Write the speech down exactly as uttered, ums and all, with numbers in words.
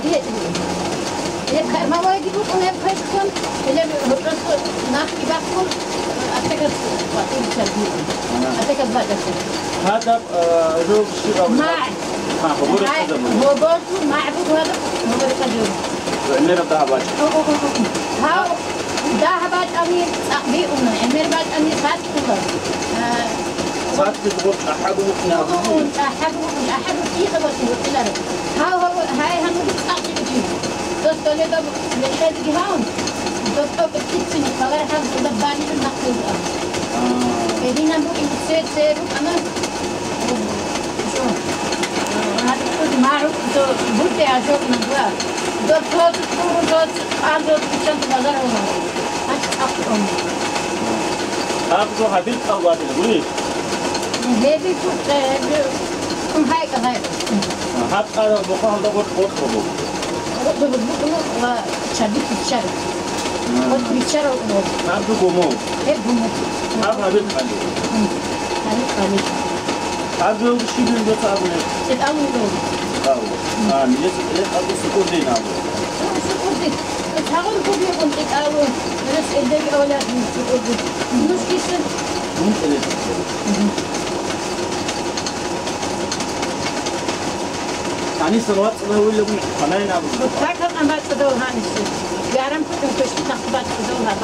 Гьеб кармалайги букӀун гьеб квешлъун, гьелеб гьоркьоса нахъги бахъун, аптекас, аптекас бачӀасе. Гьадаб, э, жо щибаб? МагӀ. Ха, гьобор гьай, хъазаб. Гьоборзул магӀ буго гьадаб, гьобор хъазаб. ГӀемераб дагьаб бачӀа. Гьав, дагьаб бачӀани цӀакъ биуна, гӀемер бачӀани сацӀула. Э, Сатли гъор чӀахӀад вукъина. Гьун, чӀахӀад вукъин, чӀахӀад вукъин, кӀиябго вукъиларо. Гьав, гьав, гьай гьануги цӀакъ жиги. Дос доледаб лехӀелги гьавун, дос тӀокӀ кицин, квалар гьав зуда балигӀун нахъе вукъа. А. Гьединан букӀин, це, це рукӀана. Жо. Гьадин, магӀу, дос бутӀе гьажорна дуа. Дос, дос, дос, дос, дос, дос, базар гьуна. Гьач ахъун. Гьаб жо гьабил кӀал ватила, гури? Гьебги гьебги, гьайкӀа, гьайкӀа. Гьаб кӀал бухъа гьалда гъоркь, гъоркь буго. Гъоркь буго, буго ва чаби биччаро. Гъоркь биччаро буго. Гьаб жо гумо. Гьеб гумо. Гьаб гьабил кӀал. Гьабил кӀал. Гьаб жо щибин доца абуни? ТӀитӀал вуго. ТӀитӀал. А, нилес тӀитӀал сукъурдин абу. Сукъурдин. Чагъун кубигун тӀитӀалу, рес эдеги авлад сукъурдин. Нуж киса? Мун тӀереза. Гьаниса вацӀцӀадавулеб хъанайин абу. Какал амбацӀадав гьаниса. Ярам кутун квешлъи нахъ бацӀцӀадав гьаб.